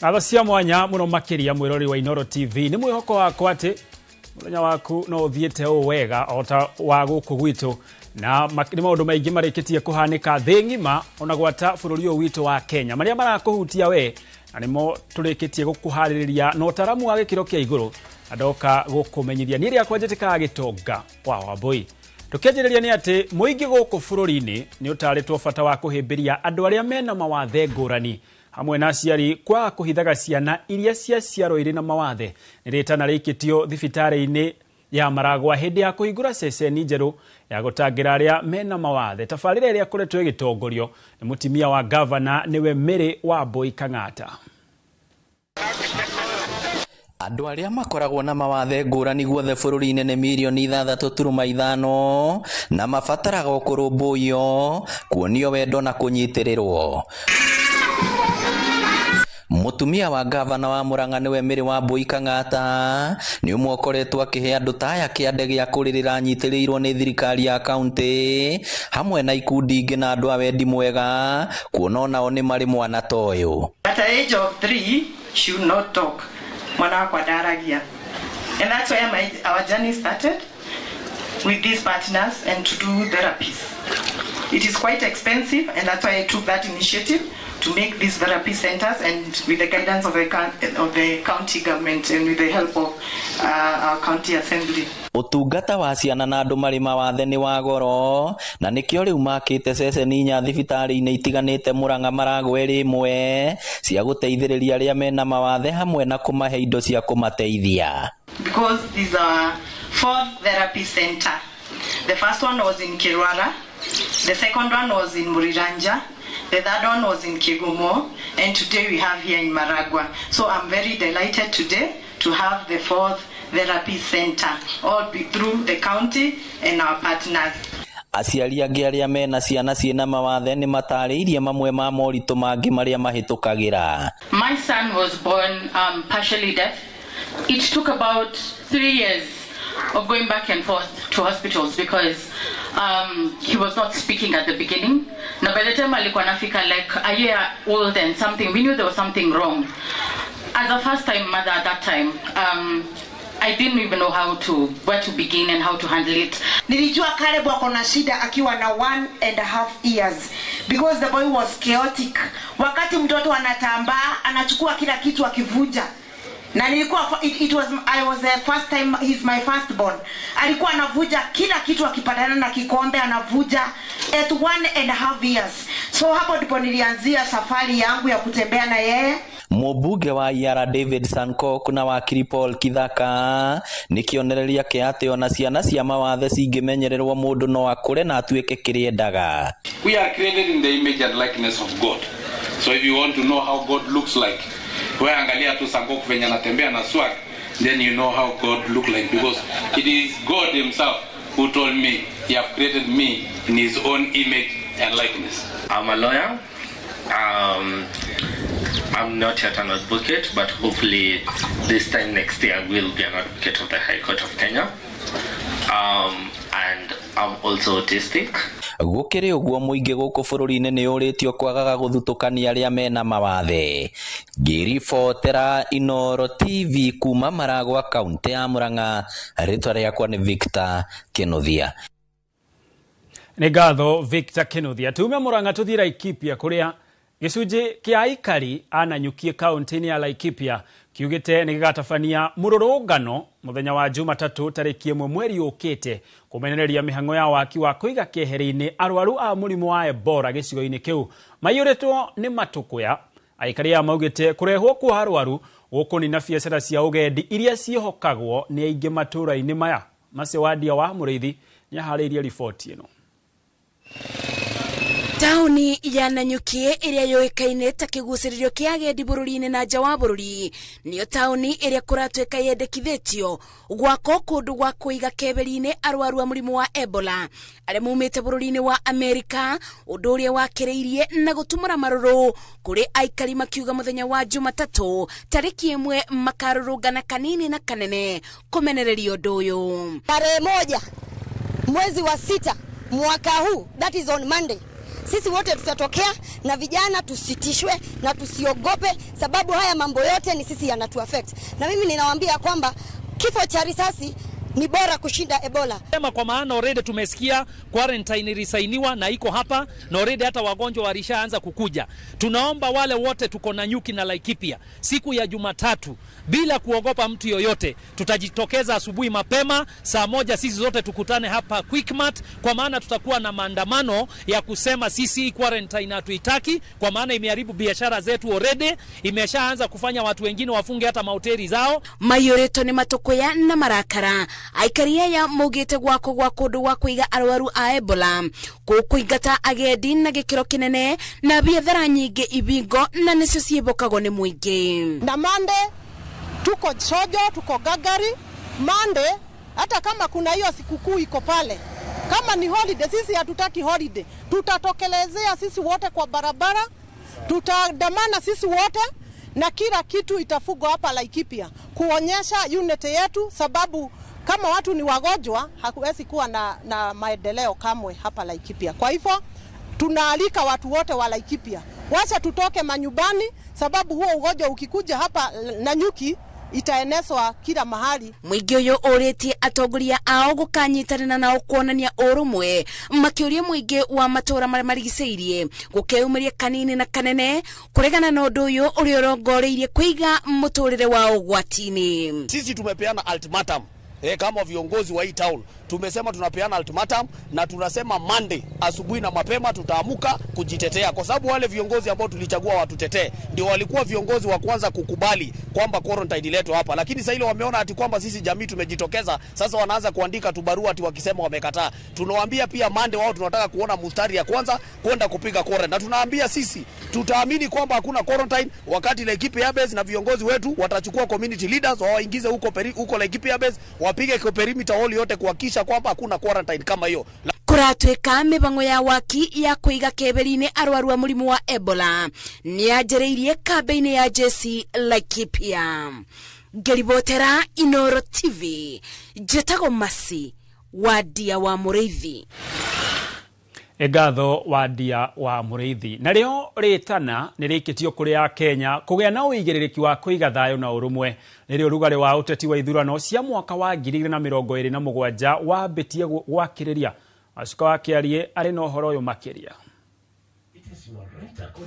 Ngatho cia mwanya muno makiria mwirori wa Inooro TV. Nĩ mwĩhoko wakwa atĩ mũthenya waku no ũthiĩte ũũ wega o ta wa gũkũ gwitũ, na nĩ maũndũ maingĩ marĩkĩtie kũhanĩka thĩ ng'ima ona gwata bũrũri ũyũ witũ wa Kenya marĩa marakũhutia we, na nĩmo tũrĩkĩtie gũkũharĩrĩria na ũtaramu wa gĩkĩro kĩa igũrũ na ndoka gũkũmenyithia. Niĩ rĩakwa njĩtĩkaga Gĩtonga wa Wambũi. Tũkĩanjĩrĩria nĩ atĩ mũingĩ gũkũ bũrũri-inĩ nĩ ũtarĩtwo bata wa kũhĩmbĩria andũ arĩa mena mawathe ngũrani hamwe na aciari kwaga kũhithaga ciana iria ciaciarwo irĩ na mawathe. Nĩ rĩtana rĩikĩtio thibitarĩ-inĩ ya Maragwa hĩndĩ ya kũhingũra ceceni njerũ ya gũtangĩra arĩa mena mawathe. Tabarĩra ĩrĩa ĩkoretwo ĩgĩtongorio nĩ mũtumia wa gavana nĩwe Mary Wambui Kang'ata. Andũ arĩa makoragwo na mawathe ngũrani guothe bũrũri-inĩ nĩ mirioni 6.5 na mabataraga o kũrũmbũiyo, kuonio wendo na kũnyitĩrĩrwo. Mũtumia wa gavana wa Murang'a nĩwe Mary Wambui Kang'ata nĩ ũmwe ũkoretwo akĩhe andũ ta aya kĩande gĩa kũrĩrĩra anyitĩrĩirwo nĩ thirikari ya kaunti hamwe na ikundi ingĩ na andũ a wendi mwega kuona onao nĩ marĩ mwana ta ũyũ. At the age of 3, she would not talk. Mwana wakwa ndaragia. And that's where our journey started with these partners and to do therapies. It is quite expensive, and that's why I took that initiative to make these therapy centers, and with the guidance of the county government and with the help of our county assembly. Ũtungata wa ciana na andũ marĩ mawathe nĩ wa goro na nĩkĩo rĩu makĩte ceceni inya thibitarĩ-inĩ itiganĩte Murang'a Maragwa ĩrĩ ĩmwe cia gũteithĩrĩria arĩa mena mawathe hamwe na kũmahe indo cia kũmateithia. Because this is our fourth therapy center. The first one was in Kirwara, the second one was in Muriranja, the third one was in Kigumo, and today we have here in Maragua. So I'm very delighted today to have the fourth therapy center, all be through the county and our partners. Aciari angĩ arĩa mena ciana ciĩna mawathe nĩ matarĩirie mamwe ma moritũ mangĩ marĩa mahĩtũkagĩra. My son was born partially deaf. It took about 3 years of going back and forth to hospitals because he was not speaking at the beginning. Now by the time alikuwa anafika like a year old and something, we knew there was something wrong. As a first time mother at that time, I didn't even know where to begin and how to handle it. Nilijua Caleb ako na shida akiwa na 1.5 years because the boy was chaotic. Wakati mtoto anatambaa, anachukua kila kitu akivunja. Na nilikuwa, it was, I was the first time, he's my first born. Alikuwa anavuja kila kitu akipatana na kikombe anavuja at 1.5 years. So hapo ndipo nilianzia safari yangu ya kutembea na yeye. Mũmbunge wa Iara David Sankok na wakiri Paul Kithaka nĩ kĩonereria kĩa atĩ ona ciana cia mawathe cingĩmenyererwo mũndũ no akũre na atuĩke kĩrĩa endaga. We are created in the image and likeness of God. So if you want to know how God looks like, we angalia tu Sankok venye anatembea na swag, then you know how God look like, because it is God himself who told me he have created me in his own image and likeness. I'm a lawyer. I'm not yet an advocate, but hopefully this time next year I will be an advocate of the High Court of Kenya. And I'm also autistic. Gũkĩrĩ ũguo mũingĩ gũkũ bũrũri-inĩ nĩ ũrĩtio kwagaga gũthutũkania arĩa mena mawathe. Ngĩribotera Inooro TV kuma Maragwa kaunti ya Murang'a, rĩtwa rĩakwa nĩ Victor Kinuthia. Nĩ ngatho Victor Kinuthia. Tume Murang'a tũthiĩ Laikipia kũrĩa gĩcunjĩ kĩa aikari a Nanyuki kaunti-inĩ ya Laikipia kiugĩte nĩ gĩgatabania mũrũrũngano mũthenya wa Jumatatũ tarĩki 1 mweri ũkĩte kũmenereria mĩhang'o ya waki wa kũiga keheri-inĩ arwaru a mũrimũ wa Ebola gĩcigo-inĩ kĩu maiyũrĩtwo nĩ matũkũya. Aikari aya maugĩte kũrehwo kwa arwaru gũkũnina biacara cia ũgendi iria ciĩhokagwo nĩ aingĩ matũũra-inĩ maya. Macio Wandia wa Mũrĩithi nĩaharĩirie riboti ĩno. Taũni ya Nanyuki ĩrĩa yũĩkaine ta kĩgucĩrĩrio kĩa agendi bũrũri-inĩ na nja wa bũrũri nĩyo taũni ĩrĩa kũratuĩka yendekithĩtio gwakwo kũndũ gwa kũiga keberi-inĩ arwaru a mũrimũ wa Ebola arĩa maumĩte bũrũri-inĩ wa Amerika, ũndũ ũrĩa wakĩrĩirie na gũtumũra marũrũ kũrĩ aikari makiuga mũthenya wa Jumatatũ tarĩki 1 makarũrũngana kanini na kanene kũmenereria ũndũ ũyũ. Tarehe 1 mwezi wa 6 mwaka huu, that is on Monday, Sisi wote tutatokea na vijana, tusitishwe na tusiogope, sababu haya mambo yote ni sisi yanatu affect. Na mimi ninawaambia kwamba kifo cha risasi ni bora kushinda Ebola. Sema kwa maana already tumesikia quarantine ilisainiwa na iko hapa na already hata wagonjwa walishaanza kukuja. Tunaomba wale wote tuko na Nanyuki na Laikipia siku ya Jumatatu bila kuogopa mtu yoyote, tutajitokeza asubuhi mapema saa 1, sisi zote tukutane hapa Quickmart, kwa maana tutakuwa na maandamano ya kusema sisi quarantine hatuitaki, kwa maana imeharibu biashara zetu already, imeshaanza kufanya watu wengine wafunge hata mahoteli zao. Maiyũrĩtwo nĩ matũkũya na marakara. Aikari aya maugĩte gwako gwa kũndũ gwa kũiga arwaru a Ebola kũkũingata agendi na gĩkĩro kĩnene na biathara nyingĩ ibingo na nĩcio ciĩmbũkagwo nĩ mũingĩ. Na Monday tuko sojo, tuko gagari. Monday hata kama kuna hiyo sikukuu iko pale, kama ni holiday, sisi hatutaki holiday. Tutatokelezea sisi wote kwa barabara, tutaandamana sisi wote na kila kitu itafugwa hapa Laikipia kuonyesha unity yetu, sababu kama watu ni wagonjwa hakuwezi kuwa na maendeleo kamwe hapa Laikipia. Kwa hivyo tunaalika watu wote wa Laikipia, wacha tutoke manyumbani, sababu huo ugonjwa ukikuja hapa Nanyuki itaenezwa kila mahali. Mũingĩ ũyũ ũrĩtie atongoria ao gũkanyitanĩra nao kuonania ũrũmwe, makĩũria mũingĩ wa matũũra marĩa marigicĩirie gũkeyumĩria kanini na kanene kũregana na ũndũ ũyũ ũrĩa ũrongoreirie kũiga mũtũrĩre wao ũgwati-inĩ. Sisi tumepeana ultimatum kama viongozi wa hii town tumesema tunapeana ultimatum na tunasema Monday asubuhi na mapema tutaamuka kujitetea, kwa sababu wale viongozi ambao tulichagua watutetee ndio walikuwa viongozi wa kwanza kukubali kwamba quarantine iletwe hapa, lakini sasa ile wameona ati kwamba sisi jamii tumejitokeza, sasa wanaanza kuandika tu barua ati wakisema wamekataa. Tunawaambia pia Monday wao tunataka kuona mstari ya kwanza kwenda kupiga quarantine, na tunaambia sisi tutaamini kwamba hakuna quarantine wakati Laikipia Airbase na viongozi wetu watachukua community leaders wawaingize huko Laikipia Airbase, wapige perimeter wall yote kuhakikisha kwamba hakuna quarantine kama hiyo. Kũratuĩka mĩbango ya waki ya kũiga keberi-inĩ arwaru a mũrimũ wa Ebola nĩyanjĩrĩirie kambĩ-inĩ ya jeshi Laikipia. Ngĩribotera Inoro TV, njĩtagwo Masi Wandia wa Mũrĩithi. Ngatho Wandia wa Mũrĩithi. Narĩo rĩtana nĩ rĩikĩtio kũrĩ a Kenya kũgĩa na ũigĩrĩrĩki wa kũiga thayũ na ũrũmwe. Nĩrĩo ũrugarĩ wa ũteti wa ithurano cia mwaka wa 2027 wambĩtie gwakĩrĩria. Wacuka wa Kĩarie arĩ na ũhoro ũyũ makĩria.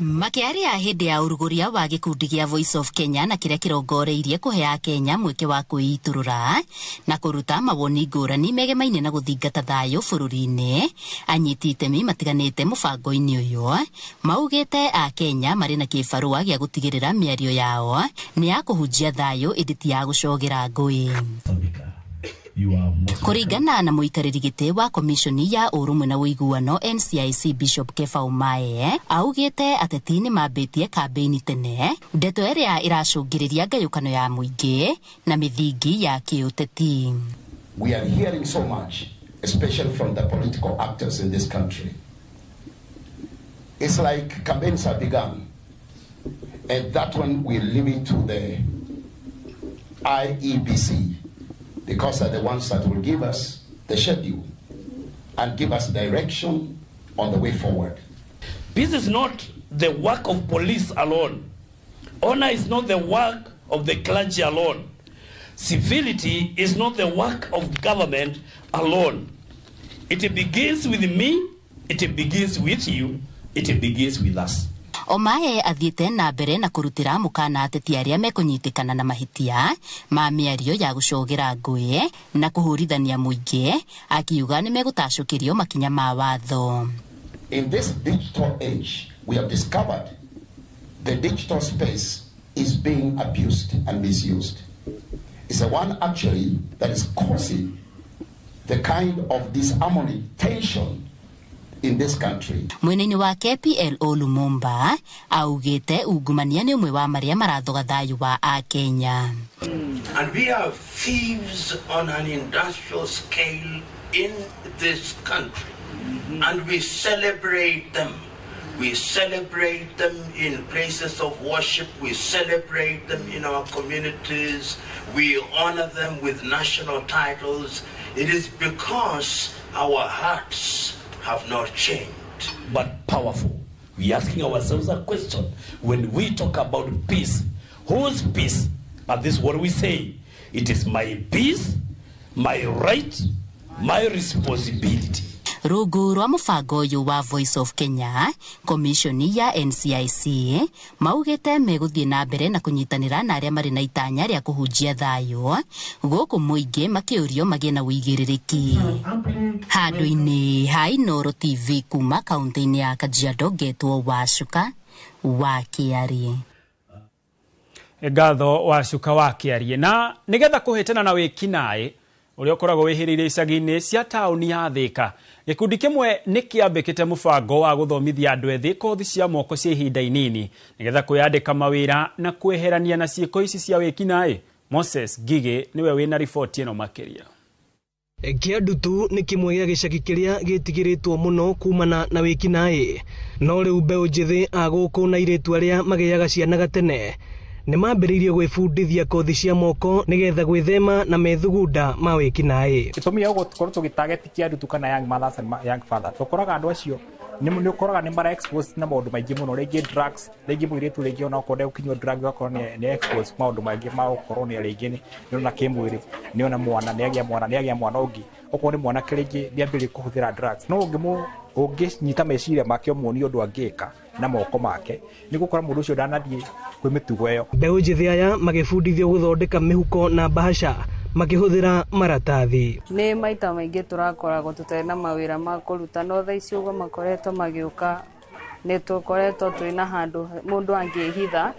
Makĩaria hĩndĩ ya ũrugũria wa gĩkundi gĩa Voice of Kenya na kĩrĩa kĩrongoreirie kũhe Akenya mweke wa kwĩitũrũra na kũruta mawoni ngũrani megemaine na gũthingata thayũ bũrũri-inĩ, anyiti itemi matiganĩte mũbango-inĩ ũyũ maugĩte Akenya marĩ na kĩbarũa gĩa gũtigĩrĩra mĩario yao nĩ ya kũhunjia thayũ ĩndĩ ti ya gũcogera ngũĩ. Kũringana na mũikarĩri gĩtĩ wa komishoni ya ũrũmwe na ũiguano NCIC Bishop Kefa Umae augĩte ateti nĩ mambĩtie kambĩini tene, ndeto ĩrĩa ĩracũngĩrĩria ngayũkano ya mũingĩ na mĩthingi ya kĩũteti. We are hearing so much, especially from the political actors in this country. It's like campaigns have begun, and that one we leave it to the IEBC, because they're the ones that will give us the schedule and give us direction on the way forward. This is not the work of police alone. Honor is not the work of the clergy alone. Civility is not the work of government alone. It begins with me, it begins with you, it begins with us. Omae athiĩte na mbere na kũrutĩra mũkana ateti arĩa mekũnyitĩkana na mahĩtia ma mĩario ya gũcogera ngũĩ na kũhũrithania mũingĩ, akiuga nĩ megũtacũkĩrio makinya ma watho. In this digital age, we have discovered the digital space is being abused and misused. It's the one actually that is causing the kind of disharmony, tension in this country. Mwena-inĩ wake PLO Lumumba augĩte ungumania nĩ ũmwe wa marĩa marathoga thayũ wa Akenya. And we are thieves on an industrial scale in this country. And we celebrate them. We celebrate them in places of worship. We celebrate them in our communities. We honor them with national titles. It is because our hearts have not changed. but powerful. We are asking ourselves a question. When we talk about peace, whose peace? And this is what we say. It is my peace, my right, my responsibility. Rungu rwa mũbango ũyũ wa Voice of Kenya, komishoni ya NCIC maugĩte megũthiĩ na mbere na kũnyitanĩra na arĩa marĩ na itanya rĩa kũhunjia thayũ gũkũ mũingĩ makĩũrio magĩe na ũigĩrĩrĩki. Handũ-inĩ ha Inooro TV kuma kaunti-inĩ ya Kajiado, ngetwo Wacuka wa Kĩarie. Ngatho Wacuka wa Kĩarie. Na nĩgetha kũhĩtana na wĩkinaĩ ũrĩa ũkoragwo wĩhĩrĩire icagi-inĩ cia taũni ya Thĩka, gĩkundi kĩmwe nĩ kĩambĩkĩte mũbango wa gũthomithia andũ ethĩ kothi cia moko cia ihinda inini nĩgetha kwĩyandĩka mawĩra na kweherania na ciĩko ici cia wĩkinaĩ. Moses Ngigĩ nĩwe wĩna riboti ĩno makĩria. Kĩandutu nĩ kĩmwe gĩa gĩcagi kĩrĩa gĩtigĩrĩtwo mũno kumana na wĩkinaĩ, no rĩu mbeũ njĩthĩ a gũkũ na airĩtu arĩa magĩaga ciana gatene nĩ mambĩrĩirie gwĩbundithia kothi cia moko nĩgetha gwĩthema na methugunda ma wĩkinaĩ. Gĩtũmi gĩa gũkorwo tũgĩtarget Kĩandutu kana young mothers and young fathers, tũkoraga andũ acio nĩ ũkoraga nĩ mara expose na maũndũ maingĩ mũno, rĩngĩ drugs, rĩngĩ mũirĩtu rĩngĩ ona okorwo ndegũkinywo drugs ũgakorwo nĩ expose maũndũ maingĩ ma gũkorwo nĩ rĩngĩ nĩ ona kĩmwĩrĩ, nĩ ona mwana, nĩ agĩa mwana, nĩ agĩa mwana ũngĩ, okorwo nĩ mwanake rĩngĩ nĩ ambĩrĩria kũhũthĩra drugs. No ũngĩnyita meciria make ũmuonie ũndũ angĩka na moko make, nĩ gũkora mũndũ ũcio ndanathiĩ kwĩ mĩtugo ĩyo. Mbeũ njĩthĩ aya magĩbundithio gũthondeka mĩhuko na mbahaca makĩhũthĩra maratathi. Nĩ maita maingĩ tũrakoragwo tũtarĩ na mawĩra ma kũruta, no thaa ici ũguo makoretwo magĩũka, nĩ tũkoretwo twĩna handũ mũndũ angĩhitha,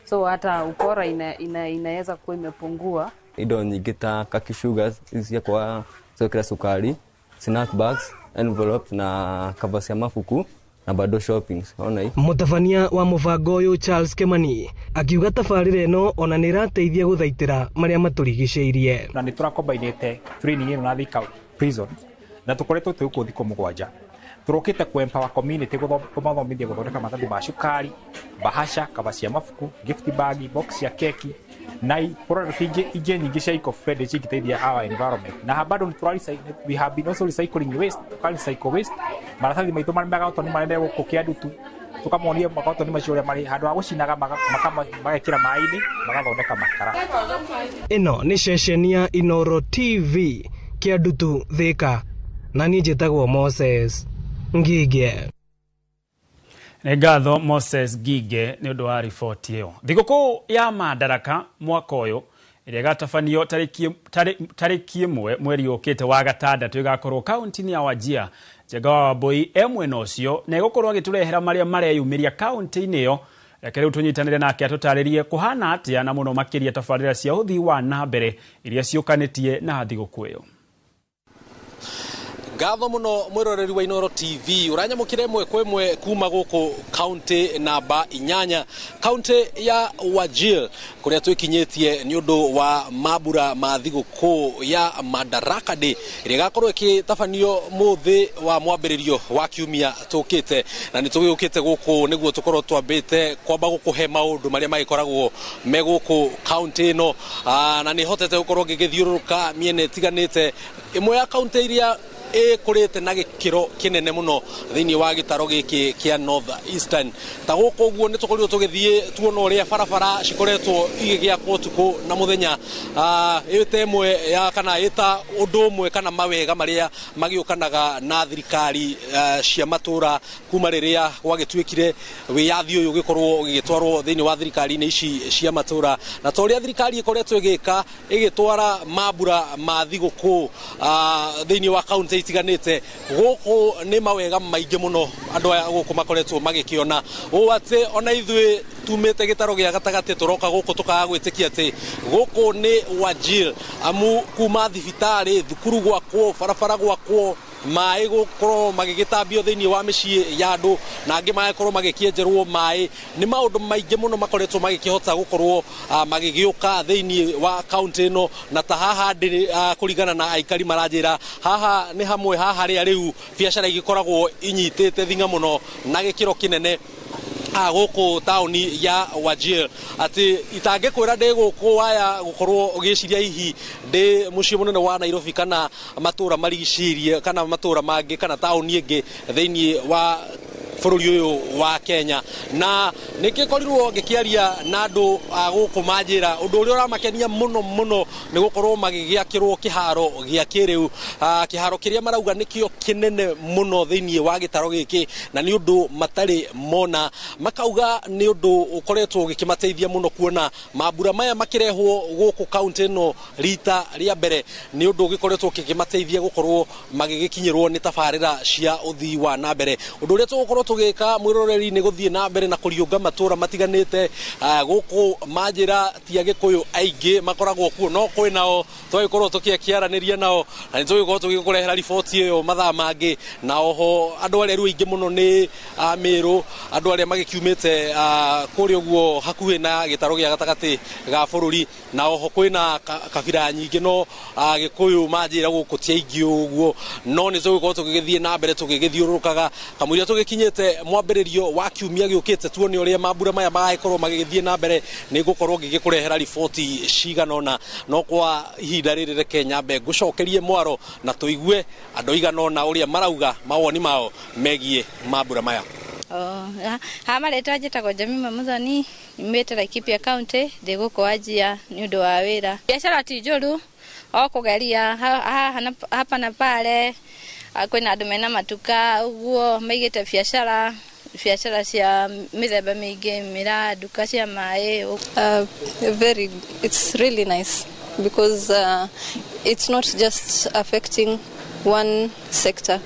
so hata ukora inaweza kuwa imepungua. Indo nyingĩ ta kaki sugars cia kwa gwĩkĩra cukari, snack bags, envelopes na cover cia mabuku na bado shopping. Ona hii. Mũtabania wa mũbango ũyũ Charles Kemani akiuga tabarĩra ĩno ona nĩ ĩrateithia gũthaitĩra marĩa matũrigicĩirie. Na nĩ tũrakombainĩte training ĩno na Thika Prison na tũkoretwo twĩ gũkũ thikũ 7. Tũrokĩte kũ empower community kũmathomithia gũthondeka maratathi ma cukari, bahasha, cover cia mabuku, gift bag, box cia keki na product ingĩ nyingĩ cia eco friendly cingĩteithia our environment. Na bado we have been also recycling waste, recycle waste. Maratathi maitũ marĩa magotoni marĩa gũkũ Kĩandutu, tũkamonia magotoni macio ũrĩa marĩ handũ ha gũcinaga magekĩra maĩ-inĩ magathondeka makara. Ĩno nĩ ceceni ya Inooro TV Kĩandutu Thĩka, na niĩ njĩtagwo Moses Ngige. Nĩ ngatho Moses Ngige nĩ ũndũ wa riboti ĩyo. Thigũkũ ya Madaraka mwaka ũyũ ĩrĩa ĩgatabanio tarĩki 1 mweri ũkĩte wa gatandatũ ĩgakorwo kaunti-inĩ ya Wajir. Njenga wa Wambui e mwena ũcio na ĩgũkorwo agĩtũrehera marĩa mareyumĩria kaunti-inĩ ĩyo. Reke rĩu tũnyitanĩre nake atũtarĩrie kũhana atĩa na mũno makĩria tabarĩra cia ũthii wa na mbere iria ciũkanĩtie na thigũkũ ĩyo. Ngatho muno mwiroreri wa Inooro TV uranyamukire ĩmwe kwa ĩmwe kuma gũkũ kaunti namba 8, kaunti ya Wajir kuria twikinyĩtie nĩ ũndũ wa mambura ma thigũkũ ya Madaraka Day ĩrĩa ĩgakorwo ĩgĩtabanio mũthĩ wa mwambĩrĩrio wa kiumia tũkĩte, na nĩ tũgĩũkĩte gũkũ nĩguo tũkorwo twambĩte kwamba gũkũhe maũndũ marĩa magĩkoragwo me gũkũ kaunti ĩno, na nĩ hotete gũkorwo ngĩgĩthiũrũrũka mĩena ĩtiganĩte. Ĩmwe ya kaunti iria ĩkũrĩte na gĩkĩro kĩnene mũno thĩinĩ wa gĩtaro gĩkĩ kĩa North Eastern. Ta gũkũ ũguo nĩ tũkorirwo tũgĩthiĩ tuona ũrĩa barabara cikoretwo igĩgĩakwo ũtukũ na mũthenya, ĩta ĩmwe ya kana ĩta ũndũ ũmwe kana mawega marĩa magĩũkanaga na thirikari cia matũra kuma rĩrĩa gwagĩtuĩkire wĩyathi ũyũ ũgĩkorwo ũgĩgĩtwarwo thĩinĩ wa thirikari-inĩ ici cia matũra. Na ta ũrĩa thirikari ĩkoretwo ĩgĩka ĩgĩtwara mambura ma thigũkũ thĩinĩ wa kaunti itiganĩte, gũkũ nĩ mawega maingĩ mũno andũ aya gũkũ makoretwo magĩkĩona ũũ atĩ ona ithuĩ tumĩte gĩtaro gĩa gatagatĩ tũroka gũkũ tũkaga gwĩtĩkia atĩ gũkũ nĩ Wajir, amu kuma thibitarĩ, thukuru gwakwo, barabara gwakwo, maĩ gũkorwo magĩgĩtambio thĩinĩ wa mĩciĩ ya andũ na angĩ magakorwo magĩkĩenjerwo maĩ. Nĩ maũndũ maingĩ mũno makoretwo magĩkĩhota gũkorwo magĩgĩũka thĩinĩ wa kaunti ĩno, na ta haha ndĩ kũringana na aikari maranjĩra haha nĩ hamwe ha harĩa rĩu biacara igĩkoragwo inyitĩte thing'a mũno na gĩkĩro kĩnene gũkũ taũni ya Wajir, atĩ itangĩkwĩra ndĩ gũkũ waya gũkorwo ũgĩciria hihi ndĩ mũciĩ mũnene wa Nairobi kana matũra marigicĩirie kana matũra mangĩ kana taũni ĩngĩ thĩinĩ wa bũrũri ũyũ wa Kenya. Na nĩngĩkorirwo ngĩkĩaria na andũ a gũkũ manjĩra ũndũ ũrĩa ũramakenia mũno mũno nĩ gũkorwo magĩgĩakĩrwo kĩharo gĩa kĩrĩu, kĩharo kĩrĩa marauga nĩkĩo kĩnene mũno thĩinĩ wa gĩtaro gĩkĩ, na nĩ ũndũ matarĩ mona. Makauga nĩ ũndũ ũkoretwo ũgĩkĩmateithia mũno kuona mambura maya makĩrehwo gũkũ kaunti ĩno rita rĩa mbere, nĩ ũndũ ũgĩkoretwo ũkĩmateithia gũkorwo magĩgĩkinyĩrwo nĩ tabarĩra cia ũthii wa na mbere. Ũndũ ũrĩa tũgũkorwo tũgĩka mwĩroreri nĩ gũthiĩ na mbere na kũriũnga matũra matiganĩte gũkũ manjĩra ti Agĩkũyũ aingĩ makoragwo kuo, no kwĩ nao twagĩkorwo tũkĩaranĩria nao na nĩtũgĩkorwo tũgĩkũrehera riboti ĩyo mathaa mangĩ. Na oho andũ arĩa rĩu aingĩ mũno nĩ Mĩrũ, andũ arĩa magĩkiumĩte kũrĩa ũguo hakuhĩ na gĩtaro gĩa gatagatĩ ga bũrũri, na oho kwĩna kabira nyingĩ no Agĩkũyũ manjĩra gũkũ ti aingĩ ũguo, no nĩ tũgũkorwo tũgĩgĩthiĩ na mbere tũgĩgĩthiũrũrũkaga kamũira tũgĩkinyĩte mwambĩrĩrio wa kiumia gĩũkĩte tuone ũrĩa mambura maya magagĩkorwo magĩgĩthiĩ na mbere. Nĩ ngũkorwo ngĩgĩkũrehera riboti cigana ũna, no kwa ihinda rĩrĩ reke nyambe ngũcokerie mwaro na tũigue andũ aigana ũna ũrĩa marauga mawoni mao megiĩ mambura maya. Ha marĩtwa njĩtagwo Jemima Muthoni, nyumĩte Laikipia County, ndĩ gũkũ Wajir nĩ ũndũ wa wĩra. Biacara ti njũru, o kũgeria hapa na pale, kwĩna andũ mena matuka ũguo maigĩte biacara biacara cia mĩthemba mĩingĩ, mĩraa, nduka cia maĩ. Very, it's really nice because it's not just affecting one sector.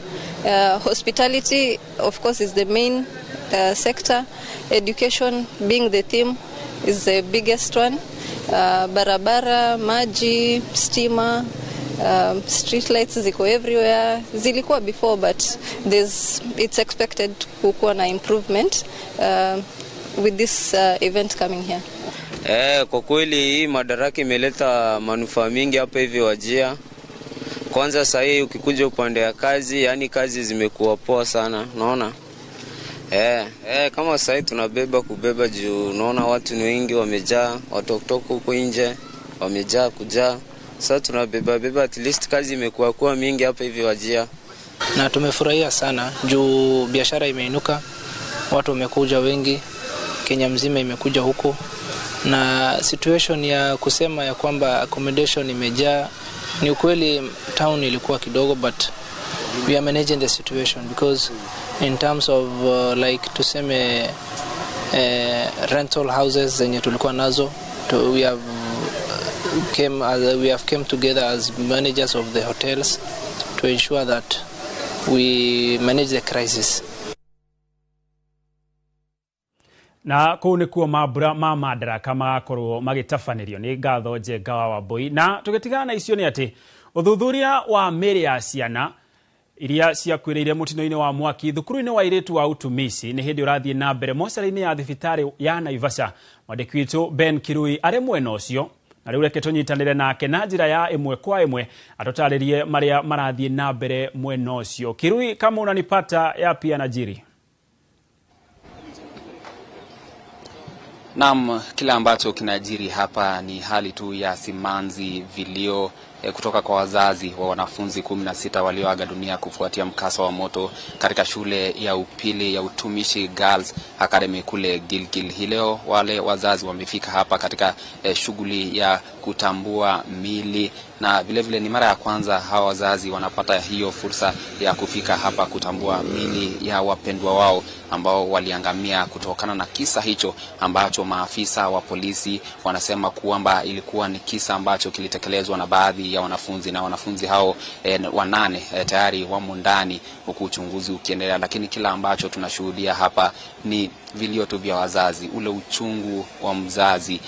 Hospitality, of course, is the main sector. Education, being the theme, is the biggest one. Barabara, maji, stima, street lights ziko everywhere. Zilikuwa before, but it's expected kukuwa na improvement with this event coming here. Kwa kweli hii Madaraka imeleta manufaa mingi hapa hivi Wajir. Kwanza sasa hii ukikuja upande ya kazi, yani kazi zimekuwa poa sana, unaona? Kama sasa hii tunabeba kubeba juu unaona watu ni wengi wamejaa, watu kutoka huko nje wamejaa kujaa. Sasa tunabeba beba, at least kazi imekuwa kuwa mingi hapa hivi Wajir. Na tumefurahia sana juu biashara imeinuka, watu wamekuja wengi, Kenya mzima imekuja huko, na situation ya kusema ya kwamba accommodation imejaa ni ukweli, town ilikuwa kidogo, but we are managing the situation because in terms of like tuseme rental houses zenye tulikuwa nazo, we have came together as managers of the hotels to ensure that we manage the crisis. Na kũu nĩkuo mambura ma Madaraka magakorwo magĩtabanĩrio. Nĩ ngatho Njenga wa Wambui. Na tũgĩtigana na icio nĩ atĩ ũthuthuria wa mĩĩrĩ ya ciana iria ciakuĩrĩire mũtino-inĩ wa mwaki thukuru-inĩ wa airĩtu wa Utumishi nĩ hĩndĩ ũrathiĩ na mbere mocarĩ-inĩ ya thibitarĩ ya Naivasha. Mwandĩki witũ Ben Kirui arĩ mwena ũcio, na rĩu reke tũnyitanĩre nake na njĩra ya ĩmwe kwa ĩmwe atũtarĩrie marĩa marathiĩ na mbere mwena ũcio. Kirui, kama unanipata, yapi yanajiri? Naam, kila ambacho kinajiri hapa ni hali tu ya simanzi, vilio kutoka kwa wazazi wa wanafunzi 16 walioaga dunia kufuatia mkasa wa moto katika shule ya upili ya Utumishi Girls Academy kule Gilgil. Hii leo wale wazazi wamefika hapa katika shughuli ya kutambua mili, na vile vile ni mara ya kwanza hawa wazazi wanapata hiyo fursa ya kufika hapa kutambua mili ya wapendwa wao ambao waliangamia kutokana na kisa hicho ambacho maafisa wa polisi wanasema kwamba ilikuwa ni kisa ambacho kilitekelezwa na baadhi ya wanafunzi, na wanafunzi hao 8 tayari wamo ndani huku uchunguzi ukiendelea. Lakini kila ambacho tunashuhudia hapa ni vilio tu vya wazazi, ule uchungu wa mzazi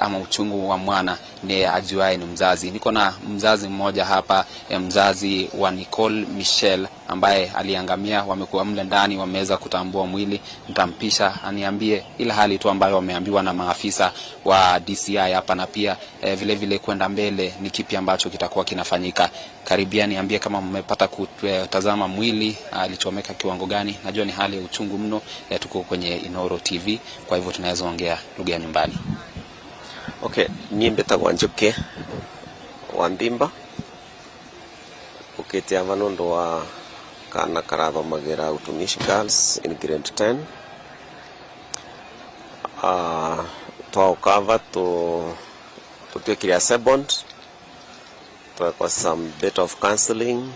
ama uchungu wa mwana ni ajuaye ni mzazi. Niko na mzazi mmoja hapa, mzazi wa Nicole Michelle ambaye aliangamia. Wamekuwa mle ndani, wameweza kutambua mwili. Nitampisha aniambie ila hali tu ambayo wameambiwa na maafisa wa DCI hapa, na pia vile vile kwenda mbele ni kipi ambacho kitakuwa kinafanyika. Karibia niambie kama mmepata kutazama mwili alichomeka kiwango gani. Najua ni hali ya uchungu mno, tuko kwenye Inoro TV, kwa hivyo tunaweza ongea lugha ya nyumbani. Okay, niĩ mbĩtagwo Njũkĩ wa Mbimba ũkĩte ava nũndũ wa Kana karathomagira Utumishi Girls in grade 10. Twaukava tutuikire assembled, twekwa some bit of counseling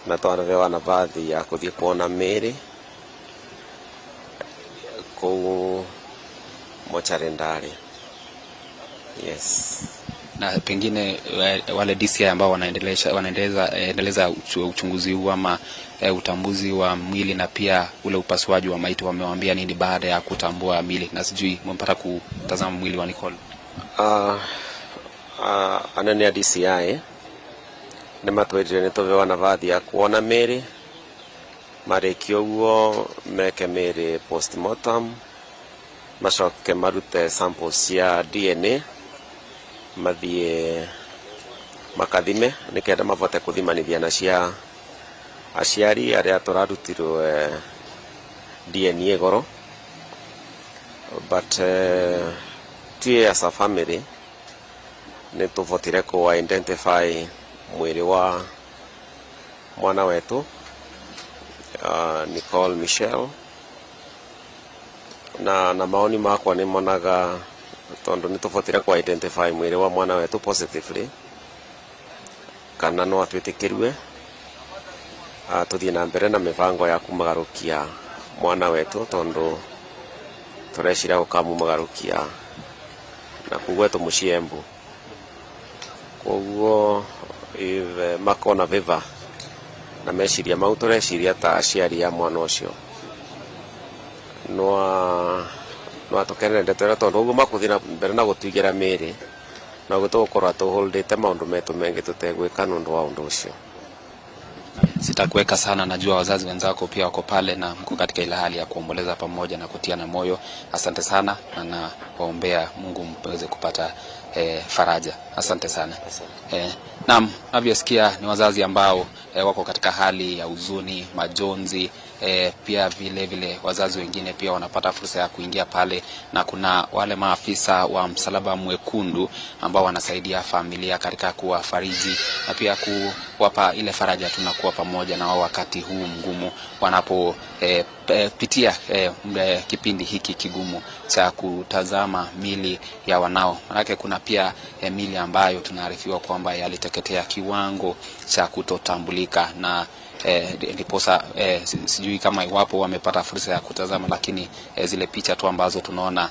na twanavewa navathi ya kuthie kuona miri kuu mochari ndari. Yes. Na pengine wale DCI ambao wanaendeleza uchunguzi huu ama utambuzi wa mwili na pia ule upasuaji wa maiti, wamewaambia nini baada ya kutambua mwili? Na sijui mmepata kutazama mwili wa Nicole? Anene ya DCI nĩ matwĩrire nĩ tũbewa navathi ya kuona mĩĩrĩ, marĩkia ũguo meke mĩĩrĩ postmortem, macoke marute samples cia DNA, mathiĩ makathime nĩkenda mabote kũthimanithia na cia aciari arĩa tũrarutirwo DNA goro. But tuĩ as a family nĩ tũbotire kũ identify mwĩrĩ wa mwana wetu, Nicole Michelle, na maoni makwa nĩ monaga tondu nĩ tũbotire kũ identify mwĩrĩ wa mwana wetu positively, kana no atwĩtĩkĩrue tũthiĩ na mbere na mĩbango ya kumagarukia mwana wetu, tondu tũreciria gũkamumagarukia na kũu gwetũ mũciĩ Embu. Koguo if makona viva na meciria mau tũreciria ta aciari a mwana ũcio no atũkenere ndeto ĩrĩa, tondũ ũguo makũthiĩ na mbere na gũtũigĩra mĩĩrĩ na ũguo tũgũkorwo tũholdĩte maũndũ metũ mengĩ tũtegwĩka nĩ ũndũ wa ũndũ ũcio. Sitakuweka sana, najua wazazi wenzako pia wako pale na mko katika ile hali ya kuomboleza pamoja na kutiana moyo. Asante sana na nawaombea Mungu mpeweze kupata faraja. Asante sana. Naam, navyosikia ni wazazi ambao wako katika hali ya huzuni, majonzi, pia vile vile wazazi wengine pia wanapata fursa ya kuingia pale, na kuna wale maafisa wa Msalaba Mwekundu ambao wanasaidia familia katika kuwafariji na pia kuwapa ile faraja tunakuwa pamoja na wao wakati huu mgumu wanapo pitia kipindi hiki kigumu cha kutazama mili ya wanao. Manake kuna pia mili ambayo tunaarifiwa kwamba yaliteketea kiwango cha kutotambulika, na ndiposa sijui kama iwapo wamepata fursa ya kutazama, lakini zile picha tu ambazo tunaona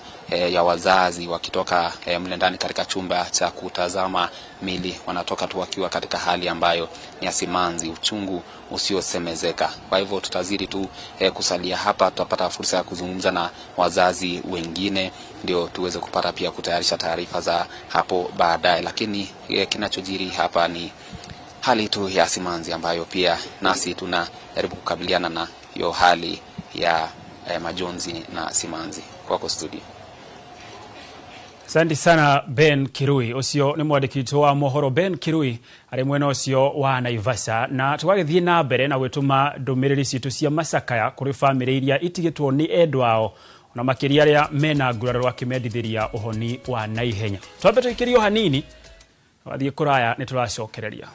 ya wazazi wakitoka mle ndani katika chumba cha kutazama mili, wanatoka tu wakiwa katika hali ambayo ni ya simanzi, uchungu usiosemezeka. Kwa hivyo tutazidi tu kusalia hapa, tutapata fursa ya kuzungumza na wazazi wengine ndio tuweze kupata pia kutayarisha taarifa za hapo baadaye. Lakini kinachojiri hapa ni hali tu ya simanzi ambayo pia nasi tunajaribu kukabiliana na hiyo hali ya majonzi na simanzi. Kwako studio. Asante sana Ben Kirui. Ucio ni mwandĩki wa mohoro Ben Kirui arĩ mwena ũcio wa Naivasha, na tũgagĩthiĩ na mbere na gwĩtũma ndũmĩrĩri citũ cia macakaya kũrĩ bamĩrĩ iria itigĩtwo nĩ endwa ao, na makĩria arĩa mena nguraro akĩmendithĩria ũhoni wa naihenya. Twambe tũikĩrio hanini, wathiĩ kũraya nĩ tũracokereria.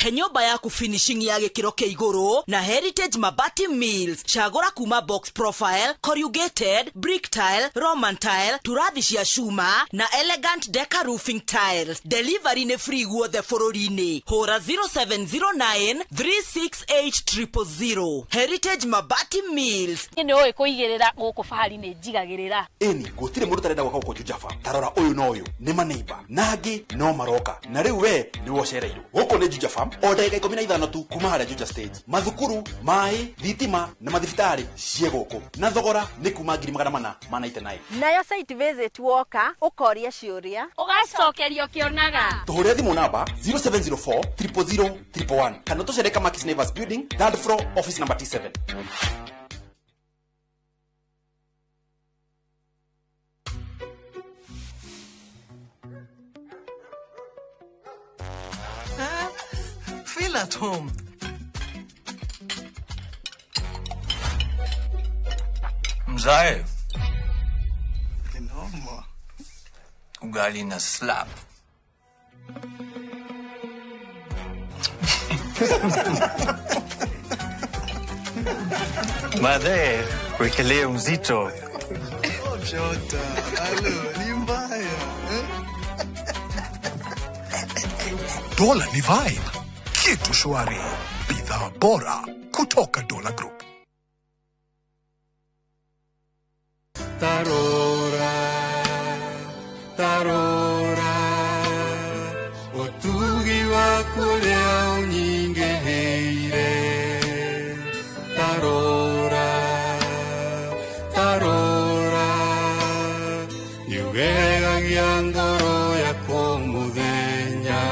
He nyũmba yaku finishing ya gĩkĩro kĩa igũrũ na Heritage Mabati Mills. Cagũra kuma box profile, corrugated, brick tile, Roman tile, turathi cia cuma na elegant deca roofing tiles. Delivery nĩ free guothe bũrũri-inĩ. Hũra 0709 368 000. Heritage Mabati Mills. Nĩ ũĩ kũigĩrĩra gũkũ fahari nĩ njigagĩrĩra. Ĩni gũtirĩ mũndũ ũtarenda gwaka gũkũ Juja Farm. Tarora ũyũ na ũyũ nĩ maneiba na angĩ no maroka, na rĩu we nĩwe ũcereirwo. Gũkũ nĩ Juja Farm, o ndagĩka 15 tu kuma harĩa Juja stage. Mathukuru, maĩ, thitima na mathibitarĩ ciĩ gũkũ, na thogora nĩ kuma 499. Nayo site visit woka ũkoria ciũria ũgacokerio kĩonaga. Tũhũrĩre thimũ namba 0704 000 111 kana tũcere Kamakis Neighbors Building, third floor, office number T7. Feel at home. Mzae, Ugali na slap. Madhe, wekelee mzito. Shota, alo, ni mbaya. Dola ni vibe. Kitu shwari. Bidhaa bora kutoka Dola Group. Tarora, tarora, otugi waku uria unyingihiire. Tarora, tarora, niugegagia ngoro yakwa muthenya.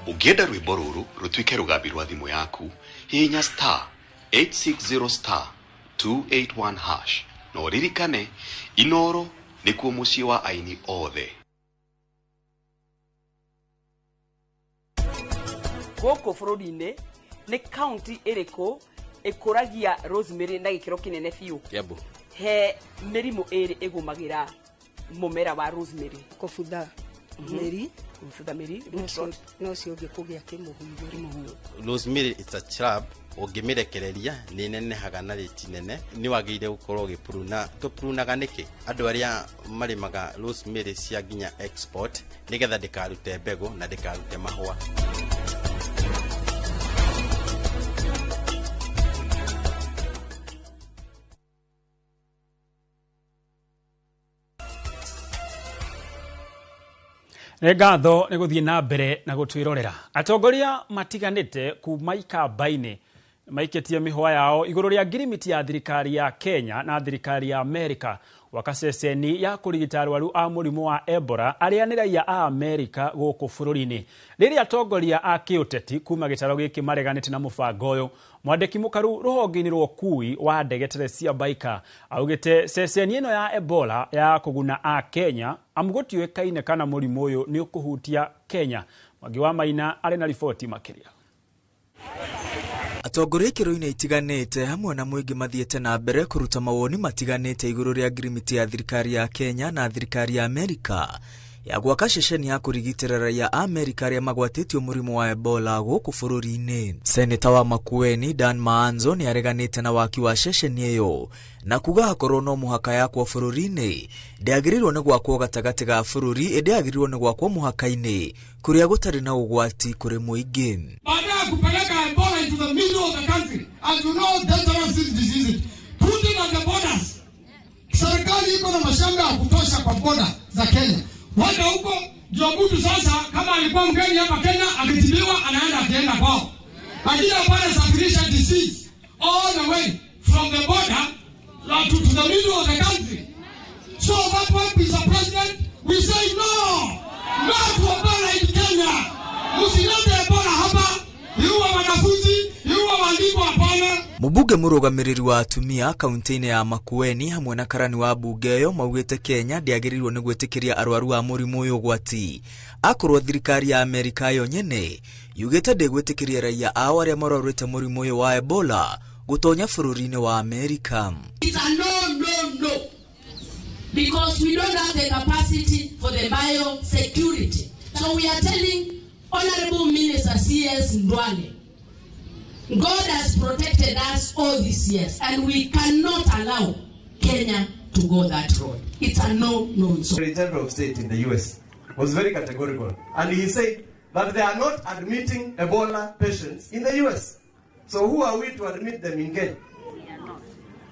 Ũngĩenda rwĩmbo rũrũ rũtuĩke rũgambi rwa thimũ yaku, hihinya star 860 star 281 hash na ũririkane Inoro nĩkuo mũciĩ wa aini othe. Gũkũ bũrũri-inĩ nĩ kaunti ĩrĩkũ ĩkũragia rosemary na gĩkĩro kĩnene biũ? Kiambu. He mĩrimũ ĩrĩ ĩgũmagĩra mũmera wa rosemary. Kũbutha mĩri, kũbutha mĩri, root rot. No ũcio ũngĩ kũgĩa kĩmũhuyu. Rosemary it's a shrub, ũngĩmĩrekereria nĩ nenehaga na rĩti nene. Nĩ wagĩrĩire gũkorwo ũgĩpruna. Tũprunaga nĩkĩ? Andũ arĩa marĩmaga rosemary cia nginya export nĩgetha ndĩkarute mbegũ na ndĩkarute mahũa. Nĩ ngatho nĩ gũthiĩ na mbere na gũtwĩrorera. Atongoria matiganĩte kuma ikamba-inĩ maikĩtie mĩhwa yao igũrũ rĩa ngirimiti ya thirikari ya Kenya na thirikari ya Amerika gwaka ceceni ya kũrigita arwaru a mũrimũ wa Ebola arĩa nĩ raia a Amerika gũkũ bũrũri-inĩ. Rĩrĩa atongoria a kĩũteti kuma gĩtaro gĩkĩ mareganĩte na mũbango ũyũ, mwandĩki mũkaru rũhonge-inĩ rwa ũkui wa ndege Teresia Baika augĩte ceceni ĩno ya Ebola ya kũguna a Kenya amu gũtiũĩkaine kana mũrimũ ũyũ nĩ ũkũhutia Kenya. Mwangi wa Maina arĩ na riboti makĩria. Atongoria ikĩro-inĩ itiganĩte hamwe na mũingĩ mathiĩte na mbere kũruta mawoni matiganĩte igũrũ rĩa ngirimiti ya thirikari ya Kenya na thirikari ya Amerika ya gwaka ceceni ya kũrigitĩra raia a Amerika arĩa magwatĩtio mũrimũ wa Ebola gũkũ bũrũri-inĩ. Seneta wa Makueni Dan Maanzo nĩ areganĩte na waki wa ceceni ĩyo na kuga hakorwo no mũhaka yakwo bũrũri-inĩ ndĩagĩrĩirwo nĩ gwakwo gatagatĩ ga bũrũri ĩndĩ yagĩrĩirwo nĩ gwakwo mũhaka-inĩ kũrĩa gũtarĩ na ũgwati kũrĩ mũingĩ. Baada ya kupeleka Ebola into the middle of the country, and you know dangerous diseases, put it at the borders. Serikali iko na mashamba ya kutosha kwa border za Kenya. Wenda huko ndio mtu sasa kama alikuwa mgeni hapa Kenya akitibiwa anaenda akienda kwao. Lakini hapana safirisha disease all the way from the border to the middle of the country. So that one, Mr. President, we say no, not to Ebola in Kenya. Msilete Ebola hapa, iua wanafunzi, iua walimu, hapana. Mũmbunge mũrũgamĩrĩri wa atumia kaunti-inĩ ya Makueni hamwe na karani wa mbunge ĩyo maugĩte Kenya ndĩagĩrĩirwo nĩ gwĩtĩkĩria arwaru a mũrimũ ũyũ ũgwati akorwo thirikari ya Amerika yo nyene yugĩte ndĩgwĩtĩkĩria raia ao arĩa marwarĩte mũrimũ ũyũ wa Ebola gũtonya bũrũri-inĩ wa Amerika. It's a no, no, no. Because we don't have the capacity for the biosecurity. So we are telling Honorable Minister C.S. Ndwale, God has protected us all these years, and we cannot allow Kenya to go that road. It's a no, no, no. The General of State in the US was very categorical, and he said that they are not admitting Ebola patients in the US. So who are we to admit them in Kenya?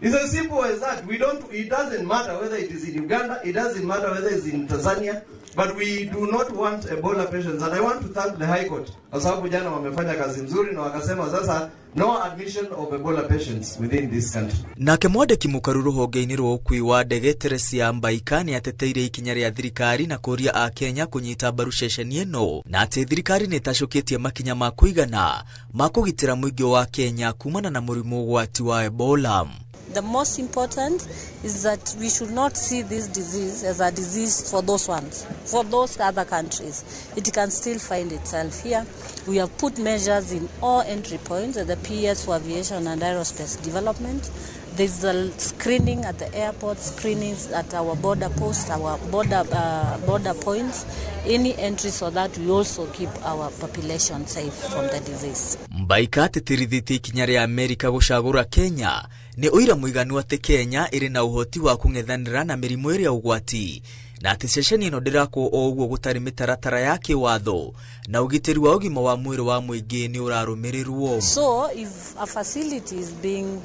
It's as simple as that. We don't. It doesn't matter whether it is in Uganda, it doesn't matter whether it's in Tanzania, but we do not want Ebola patients. And I want to thank the High Court kwa sababu jana wamefanya kazi nzuri na wakasema sasa no admission of Ebola patients within this country. Nake mwandĩki mũkaru rũhonge-inĩ rwa ũkui wa ndege Teresia Mbaika nĩ ateteire ikinya rĩa thirikari na kũria a Kenya kũnyita mbaru ceceni ĩno na atĩ thirikari nĩ ĩtacũkĩtie makinya ma kũigana ma kũgitĩra mũingĩ wa Kenya kumana na mũrimũ ũgwati wa Ebola. The most important is that we should not see this disease as a disease for those ones, for those other countries. It can still find itself here. We have put measures in all entry points at the PS for Aviation and Aerospace Development. There's a screening at the airport, screenings at our border posts, our border points, any entry, so that we also keep our population safe from the disease. Mbaika atĩtĩrithĩtie ikinya rĩa Amerika gũcagũra Kenya nĩ ũira mũiganu atĩ Kenya ĩrĩ na ũhoti wa kũng'ethanĩra na mĩrimũ ĩrĩa ũgwati, na atĩ ceceni ĩno ndĩrakwo o ũguo gũtarĩ mĩtaratara ya kĩwatho na ũgitĩri wa ũgima wa mwĩrĩ wa mũingĩ nĩ ũrarũmĩrĩrwo. So if a facility is being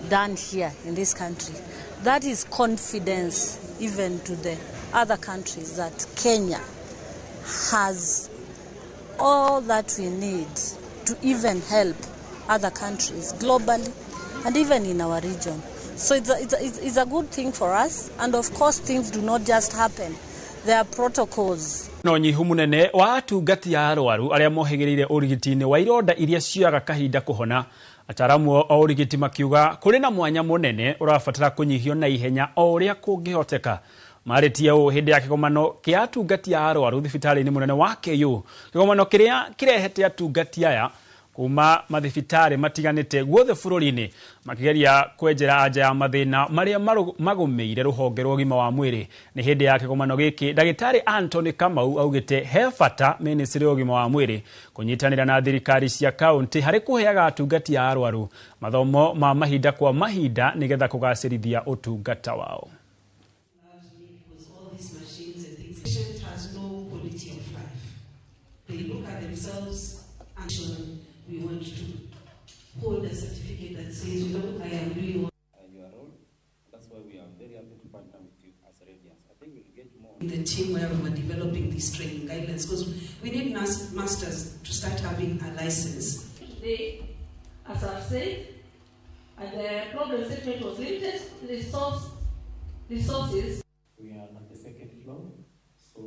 done here in this country, that is confidence even to the other countries that Kenya has all that we need to even help other countries globally and even in our region. So it's a good thing for us, and of course things do not just happen. There are protocols. No nyihu munene wa atungati a arwaru aria mohigiriire urigiti-ini wa ironda iria cioyaga kahinda kuhona. Ataramu a urigiti makiuga kuri na mwanya munene urabatara kunyihio na ihenya o uria kungihoteka. Marĩtie ũũ hĩndĩ ya kĩgomano kĩa atungati a arwaru thibitarĩ-inĩ mũnene wa KU. Kĩgomano kĩrĩa kĩrehete atungati aya kuma mathibitarĩ matiganĩte guothe bũrũri-inĩ makigeria kwenjera anja ya mathĩna marĩa magũmĩire rũhonge rwa ũgima wa mwĩrĩ. Nĩ hĩndĩ ya kĩgomano gĩkĩ ndagĩtarĩ Anthony Kamau augĩte he bata ministry ya ũgima wa mwĩrĩ kũnyitanĩra na thirikari cia kaunti harĩ kũheaga atungati a arwaru mathomo ma mahinda kwa mahinda nĩgetha kũgacĩrithia ũtungata wao. They look at themselves and we want to hold a certificate that says, you know, I am doing your role. That's why we are very happy to partner with you as Radiance. I think we'll get more. In the team where we were developing these training guidelines, because we need nurse masters to start having a license. Today, as I've said, and the problem statement was limited resources. We are on the second floor, so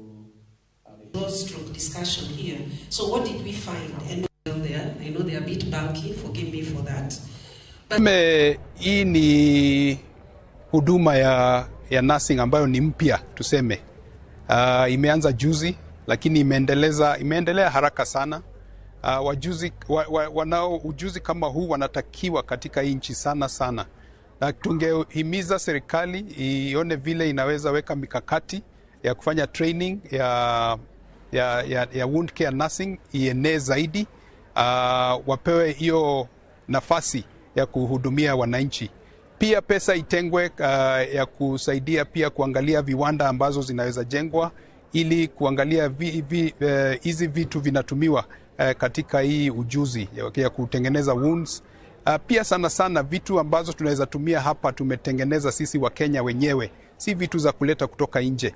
stroke discussion here. So what did we find? And there, I know they are a bit bulky, forgive me for that. But hii ni huduma ya nursing ambayo ni mpya tuseme. Imeanza juzi lakini imeendelea haraka sana. Wajuzi wanao ujuzi kama huu wanatakiwa katika nchi sana sana. Na tungehimiza serikali ione vile inaweza weka mikakati ya kufanya training ya wound care nursing ienee zaidi, wapewe hiyo nafasi ya kuhudumia wananchi. Pia pesa itengwe ya kusaidia pia kuangalia viwanda ambazo zinaweza jengwa ili kuangalia hizi vitu vinatumiwa katika hii ujuzi ya kutengeneza wounds. Pia sana sana vitu ambazo tunaweza tumia hapa tumetengeneza sisi wa Kenya wenyewe, si vitu za kuleta kutoka nje.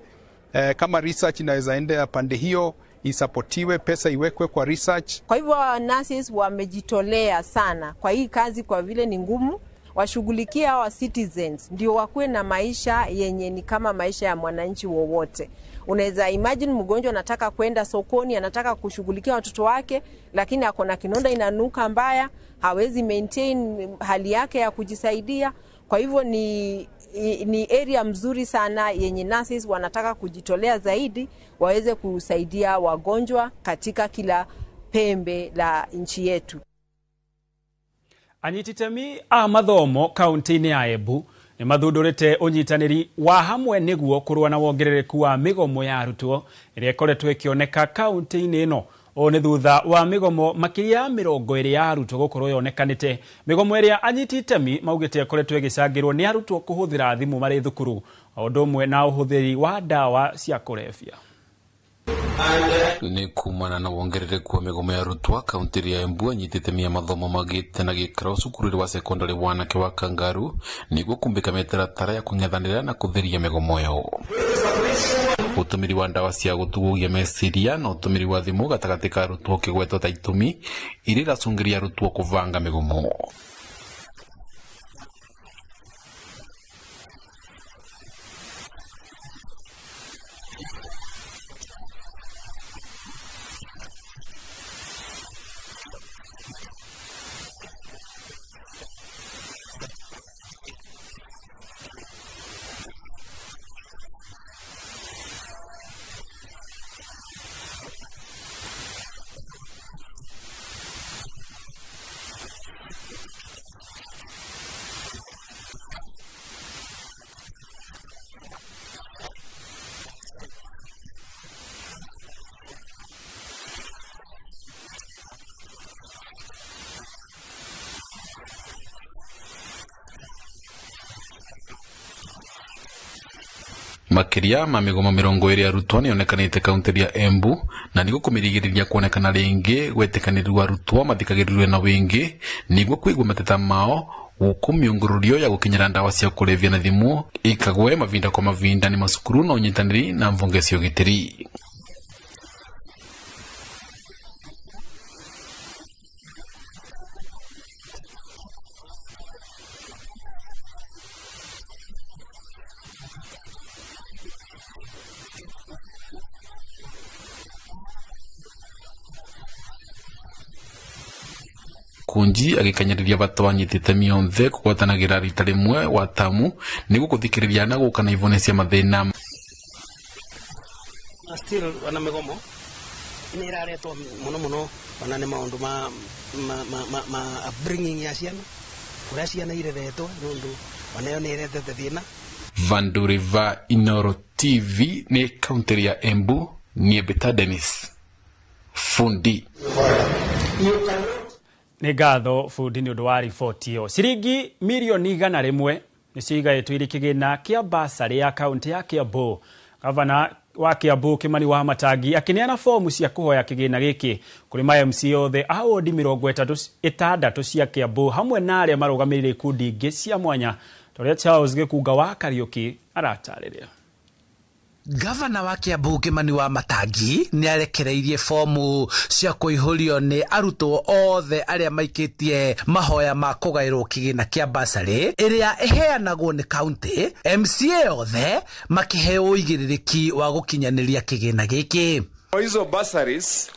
Kama research inaweza endea pande hiyo, isapotiwe, pesa iwekwe kwa research. Kwa hivyo nurses wamejitolea sana kwa hii kazi, kwa vile ni ngumu. Washughulikia hawa citizens ndio wakuwe na maisha yenye ni kama maisha ya mwananchi wowote. Unaweza imagine mgonjwa anataka kwenda sokoni, anataka kushughulikia watoto wake, lakini ako na kinonda inanuka mbaya, hawezi maintain hali yake ya kujisaidia. Kwa hivyo ni area mzuri sana yenye nurses wanataka kujitolea zaidi waweze kusaidia wagonjwa katika kila pembe la nchi yetu. Anyiti itemi a mathomo kaunti-inĩ ya Embu nĩ mathundũrĩte ũnyitanĩri wa hamwe nĩguo kũrũa na wongerereku wa mĩgomo ya arutwo ĩrĩa ĩkoretwo ĩkĩoneka kaunti-inĩ ĩno. Ũũ nĩ thutha wa mĩgomo makĩria ya 20 ya arutwo gũkorwo yonekanĩte. Mĩgomo ĩrĩa anyiti itemi maugĩte ĩkoretwo ĩgĩcangĩrwo nĩ arutwo kũhũthĩra thimũ marĩ thukuru, o ũndũ ũmwe na ũhũthĩri wa ndawa cia kũrebia. Nĩ kumana na wongerereku wa mĩgomo ya arutwo kaunti ya Embu, anyiti itemi a mathomo magĩte na gĩkĩro cukuru wa sekondari wanake wa Kangaru nĩguo kumbĩka mĩtaratara ya kũng'ethanĩra na kũtheria mĩgomo ĩyo. Ũtũmĩri wa ndawa cia gũtũgũgia meciria na ũtũmĩri wa thimũ gatagatĩ ka arutwo ũkĩgwetwo ta itũmi iria iracũngĩrĩria arutwo kũbanga mĩgomo. Makiria ma migomo 20 arutwo nionekanite kaunti ya Embu na niguo kumirigiriria kuonekana ringi gwetikanirwa arutwo mathikagirirwe na wingi niguo kuigua mateta mao guku miungururio ya gukinyira ndawa cia kulevya na thimu ikagwe mavinda kwa mavinda ni masukuru na unyitaniri na mvunge cia ugitiri. Kunji agikanyariria bata wanyitite mionthe kugwatanagira rita rimwe wa tamu niguo kuthikiriria na guka na ivone cia mathina. Still wana migomo ni iraretwo muno muno ona ni maundu ma upbringing ya ciana kuria ciana ireretwo nundu onayo ni iretete thina. Vanduriva Inoro TV ni kaunti ya Embu ni Beta Dennis Fundi. Nĩ ngatho Fundi nĩ ũndũ wa riboti ĩyo. Ciringi mirioni 100 nĩcio igaĩtwo irĩ kĩgĩna kĩa basarĩ ya kaunti ya Kiambu. Gavana wa Kiambu Kimani wa Matangi akĩneana fomu cia kũhoya kĩgĩna gĩkĩ kũrĩ ma MC othe a wodi 36 cia Kiambu hamwe na arĩa marũgamĩrĩire ikundi ingĩ cia mwanya ta ũrĩa Charles Gĩkunga wa Kariũki aratarĩria. Gavana wa Kiambu Kimani wa Matangi nĩ arekereirie fomu cia kũihũrio nĩ arutwo othe arĩa maikĩtie mahoya ma kũgaĩrwo kĩgĩna kĩa basarĩ ĩrĩa ĩheanagwo nĩ kaunti, MCA othe makĩheo ũigĩrĩrĩki wa gũkinyanĩria kĩgĩna gĩkĩ. Kwa hizo bursaries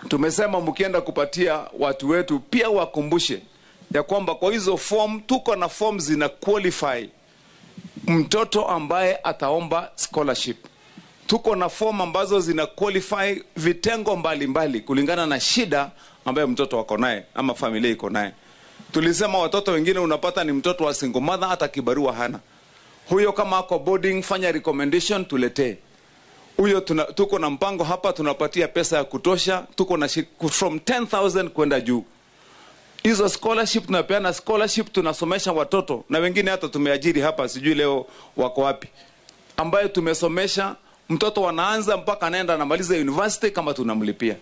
tumesema mkienda kupatia watu wetu pia wakumbushe ya kwamba kwa hizo form tuko na form zina qualify mtoto ambaye ataomba scholarship. Tuko na form ambazo zina qualify vitengo mbalimbali mbali, kulingana na shida ambayo mtoto wako naye ama familia iko naye. Tulisema watoto wengine unapata ni mtoto wa single mother hata kibarua hana. Huyo kama ako boarding, fanya recommendation tuletee. Huyo tuko na mpango hapa, tunapatia pesa ya kutosha, tuko na from 10,000 kwenda juu. Hizo scholarship tunapeana scholarship, tunasomesha watoto na wengine hata tumeajiri hapa, sijui leo wako wapi, ambayo tumesomesha mtoto wanaanza mpaka anaenda anamaliza university kama tunamlipia.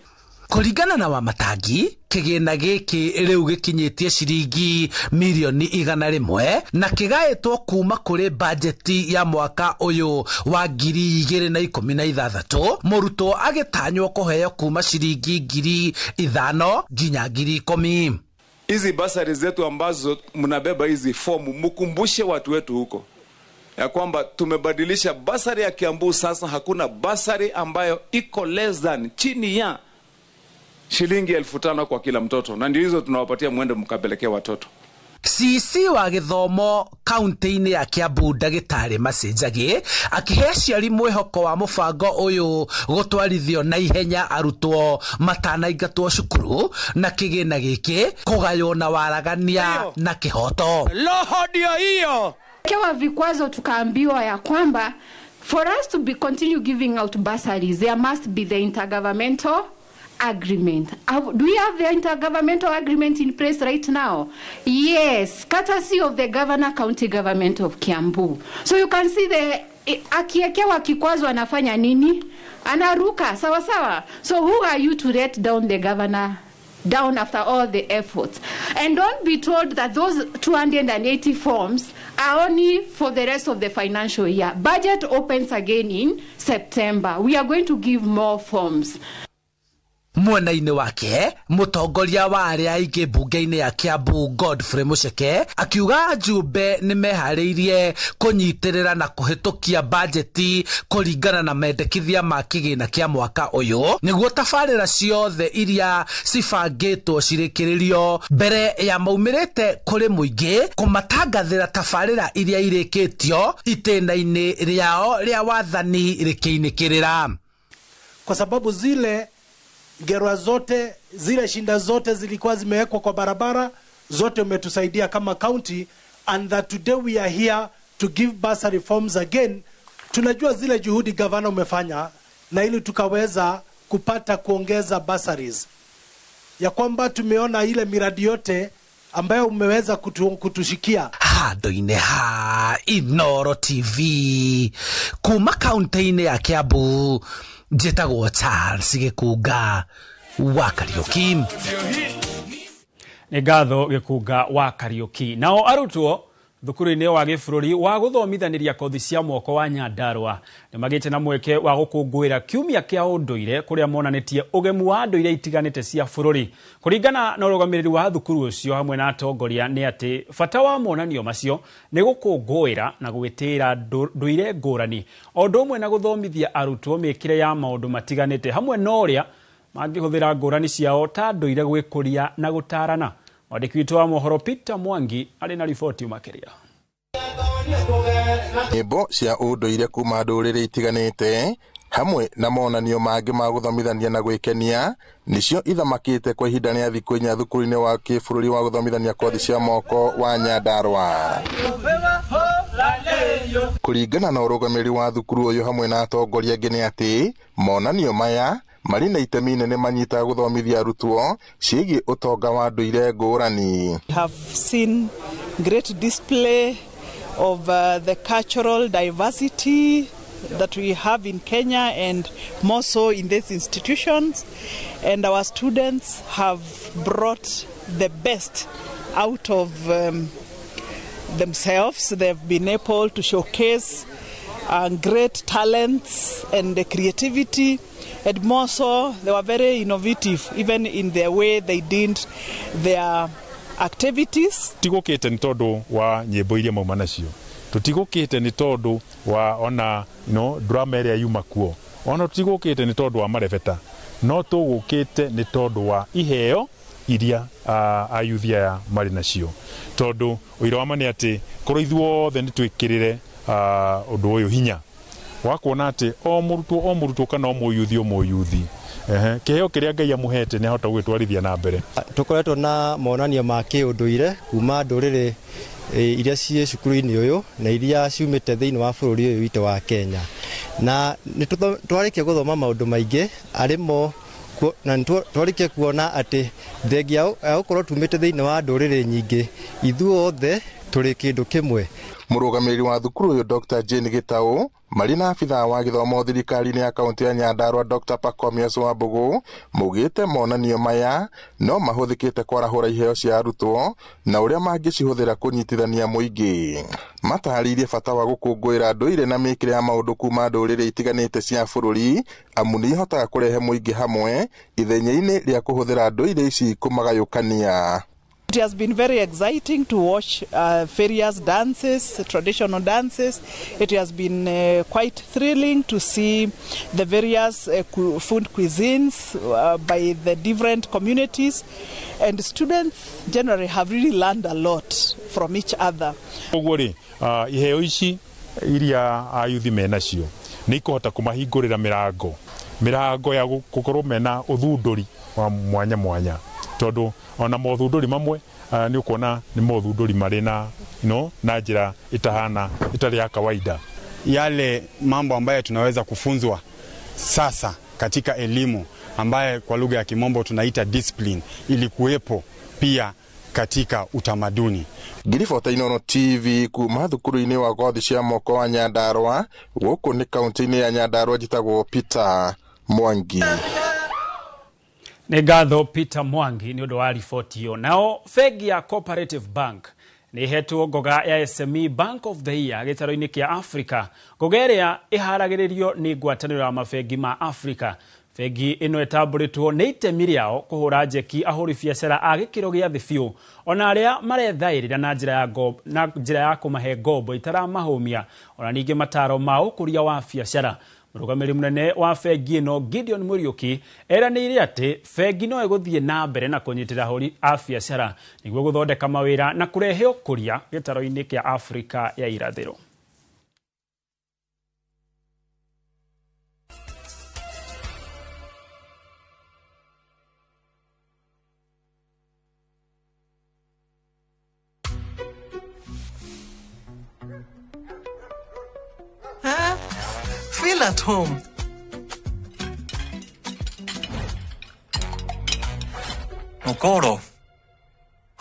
Kũringana na Wamatangi, kĩgĩna gĩkĩ rĩu gĩkinyĩtie ciringi mirioni 100 na kĩgaĩtwo kuma kũrĩ bajeti ya mwaka ũyũ wa 2016, mũrutwo agĩtanywo kũheo kuma ciringi 5,000 nginya 10,000. Hizi basari zetu ambazo mnabeba hizi fomu, mkumbushe watu wetu huko ya kwamba tumebadilisha basari ya Kiambu. Sasa hakuna basari ambayo iko less than chini ya shilingi 5,000 kwa kila mtoto, na ndio hizo tunawapatia mwende mkapelekea watoto. CC wa gĩthomo kaunti-inĩ ya Kiambu ndagĩtarĩ Macenjagi akĩhe aciari mwĩhoko wa mũbango ũyũ gũtwarithio na ihenya arutwo matanaingatwo cukuru na kĩgĩna gĩkĩ kũgaywo na waragania na kĩhoto. Roho ndio hiyo. Kewa vikwazo tukaambiwa ya kwamba for us to be continue giving out bursaries there must be the intergovernmental agreement. Do we have the intergovernmental agreement in place right now? Yes, courtesy of the governor, county government of Kiambu. So you can see the akiekewa kikwazo anafanya nini? Anaruka, sawa sawa. So who are you to let down the governor down after all the efforts? And don't be told that those 280 forms are only for the rest of the financial year. Budget opens again in September. We are going to give more forms. Mwena-inĩ wake mũtongoria wa arĩa aingĩ mbunge-inĩ ya Kiambu Godfrey Mucheke akiuga ajumbe nĩ meharĩirie kũnyitĩrĩra na kũhĩtũkia bajeti kũringana na mendekithia ma kĩgĩna kĩa mwaka ũyũ nĩguo tabarĩra ciothe iria cibangĩtwo cirĩkĩrĩrio mbere ya maumĩrĩte kũrĩ mũingĩ kũmatangathĩra tabarĩra iria irĩkĩtio itĩna-inĩ rĩao rĩa wathani rĩkĩinĩkĩrĩra. Kwa sababu zile ngerwa zote, zile shinda zote zilikuwa zimewekwa kwa barabara zote umetusaidia kama county, and that today we are here to give bursary forms again. Tunajua zile juhudi gavana umefanya na ili tukaweza kupata kuongeza bursaries, ya kwamba tumeona ile miradi yote ambayo umeweza kutushikia. Handũ-inĩ ha Inooro TV kuma kaunti-inĩ ya Kiambu, njĩtagwo Charles Gĩkunga wa Kariuki. Nĩ ngatho Gĩkunga wa Kariuki. Nao arutwo thukuru-inĩ wa gĩbũrũri wa gũthomithanĩria kothi cia moko wa Nyandarua nĩ magĩte na mweke wa gũkũngũĩra kiumia kĩa ũndũire kũrĩa monanĩtie ũgemu wa ndũire itiganĩte cia bũrũri. Kũringana na ũrũgamĩrĩri wa thukuru ũcio hamwe na atongoria nĩ atĩ bata wa monanio macio nĩ gũkũngũĩra na gwĩtĩĩra ndũire ngũrani, o ũndũ ũmwe na gũthomithia arutwo mĩkĩre ya maũndũ matiganĩte hamwe na ũrĩa mangĩhũthĩra ngũrani ciao ta ndũire gwĩkũria na gũtarana. Mwandĩki witũ wa mohoro Peter Mwangi arĩ na riboti makĩria. Nyĩmbo cia ũndũire kuma ndũrĩrĩ itiganĩte hamwe na monanio mangĩ ma gũthomithania na gwĩkenia nĩcio ithamakĩte kwa ihinda rĩa thikũ 4 thukuru-inĩ wa kĩbũrũri wa gũthomithania kothi cia moko wa Nyandarua. Kũringana na ũrũgamĩrĩri wa thukuru ũyũ hamwe na atongoria angĩ nĩ atĩ monanio maya marĩ na itemi inene manyitaga gũthomithia arutwo ciĩgiĩ ũtonga wa ndũire ngũrani. We have seen great display of the cultural diversity that we have in Kenya and more so in these institutions, and our students have brought the best out of themselves. They've been able to showcase great talents and creativity, and more so they were very innovative even in the way they did their activities. Tigũkĩte nĩ tondũ wa nyĩmbo iria mauma nacio, tũtigũkĩte nĩ tondũ wa ona drama ĩrĩa yuma kuo, ona tũtigũkĩte nĩ tondũ wa marebeta, no tũgũkĩte nĩ tondũ wa iheo iria ayuthi aya marĩ nacio, tondũ ũira wa ma nĩ atĩ korwo ithuothe nĩ twĩkĩrĩre ũndũ ũyũ hinya wa kuona atĩ o mũrutwo kana o mũyuthi kĩheo kĩrĩa Ngai amũhete nĩ ahota gũgĩtwarithia na mbere. Tũkoretwo na monanio ma kĩũndũire kuma ndũrĩrĩ iria ciĩ cukuru-inĩ ũyũ na iria ciumĩte thĩinĩ wa bũrũri ũyũ witũ wa Kenya, na nĩ twarĩkia gũthoma maũndũ maingĩ arĩmo, na nĩ kuona atĩ thengia ya gũkorwo tumĩte thĩinĩ wa ndũrĩrĩ nyingĩ, ithuothe tũrĩ kĩndũ kĩmwe. Mũrũgamĩrĩri wa thukuru ũyũ Dr. Jane Gitau marĩ na abithaa wa gĩthomo thirikari-inĩ ya kaunti ya Nyandarua Dr. Pacomius Wambugu maugĩte monanio maya no mahũthĩkĩte kwarahũra iheo cia arutwo na ũrĩa mangĩcihũthĩra kũnyitithania mũingĩ. Matarĩirie bata wa gũkũngũĩra ndũire na mĩkĩre ya maũndũ kuma ndũrĩrĩ itiganĩte cia bũrũri, amu nĩ ihotaga kũrehe mũingĩ hamwe ithenya-inĩ rĩa kũhũthĩra ndũire ici kũmagayũkania. It has been very exciting to watch various dances, traditional dances. It has been quite thrilling to see the various food cuisines by the different communities. And students generally have really learned a lot from each other. Koguo rĩ, iheo ici iria ayuthi menacio nĩ ikũhota kũmahingũrĩra mĩrango ya gũkorwo mena ũthundũri wa mwanya mwanya, tondũ ona mothundũri mamwe nĩ ũkuona nĩ mothundũri marĩ na na njĩra itahana itarĩ ya kawaida. Yale mambo ambayo tunaweza kufunzwa sasa katika elimu ambaye kwa lugha ya kimombo tunaita discipline, ilikuwepo pia katika utamaduni. Ngiribota Inooro TV kuma thukuru-inĩ wa kothi cia moko wa Nyandarua gũkũ nĩ kaunti-inĩ ya Nyandarua, njĩtagwo Peter Mwangi. Nĩ ngatho Peter Mwangi nĩ ũndũ wa riboti ĩyo. Nao bengi ya Cooperative Bank nĩ ĩhetwo ngoga ya SME Bank of the Year gĩtaro-inĩ kĩa Africa. Ngoga ĩrĩa ĩharagĩrĩrio nĩ ngwatanĩro ya mabengi ma Africa. Bengi ĩno ĩtambũrĩtwo nĩ itemi rĩao kũhũra njeki ahũri biacara a gĩkĩro gĩa thĩ biũ ona arĩa marethaĩrĩra na njĩra ya kũmahe ngombo itaramahũmia, ona ningĩ mataro ma ũkũria wa biacara. Mũrũgamĩrĩri mũnene wa bengi ĩno Gideon Muriuki eranĩire atĩ bengi no ĩgũthiĩ na mbere na kũnyitĩrĩra ahũri a biacara nĩguo gũthondeka mawĩra na kũrehe ũkũria gĩtaro-inĩ kĩa Afrika ya irathĩro. Feel at home. Mokoro,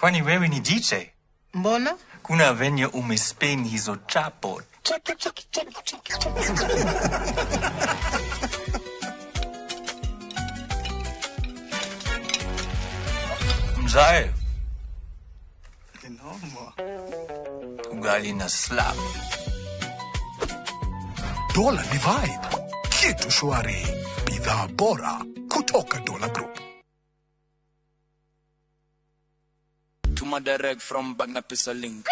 kwani wewe ni DJ? Mbona? Kuna venye umespin hizo chapo. Cheki, cheki, cheki, cheki, cheki. Mzae. Ugali na slap. Dola ni vibe. Kitu shwari. Bidhaa bora kutoka Dola Group. Tuma direct from Bagna Pesa link.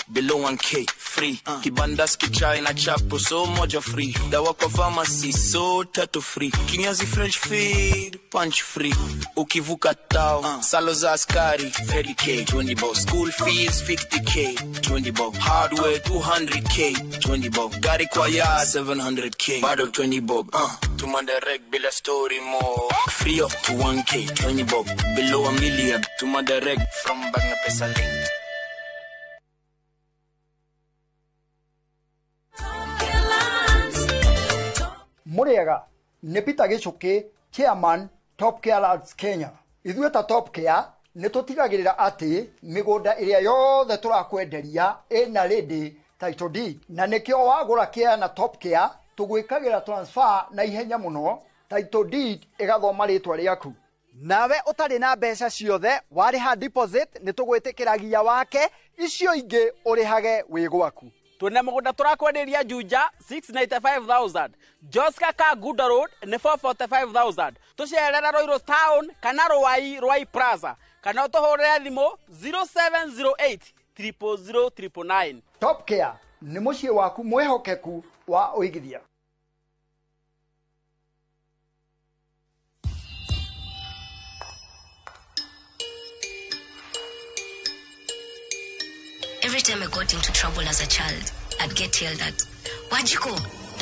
Below 1K free. Kibandas kichai na chapo so moja free. Dawa kwa pharmacy so tatu free. Kinyazi fresh feed punch free. Ukivuka tao salo za askari 30K 20 bob. School fees 50K 20 bob. Hardware 200K 20 bob. Gari kwa ya 700K bado 20 bob. Tuma direct bila story more. Free up to 1K 20 bob. Below a million. Tuma direct from Bagna Pesa link. Muriega nĩ Peter Gichuki, chairman Top Care Lands Kenya. Ithuĩ ta Top Care nĩ tũtigagĩrĩra atĩ mĩgũnda ĩrĩa yothe tũrakwenderia ĩna ready title deed, na nĩkĩo wagũra care na Top Care tũgwĩkagĩra transfer na ihenya mũno, title deed ĩgathoma rĩtwa rĩaku. Nawe ũtarĩ na mbeca ciothe warĩha deposit nĩ tũgwĩtĩkĩragia wake, icio ingĩ ũrĩhage wĩ gwaku. Twina mugunda turakwenderia Juja 695,000, Joska ka Good Road ni 445,000, tucerera Ruiru Town kana Ruai Ruai Plaza kana utuhurire thimu 0708 000 999. Top Care ni muciĩ waku mwihokeku wa ũigithia. Every time I got into trouble as a child, I'd get yelled at. Wajiko,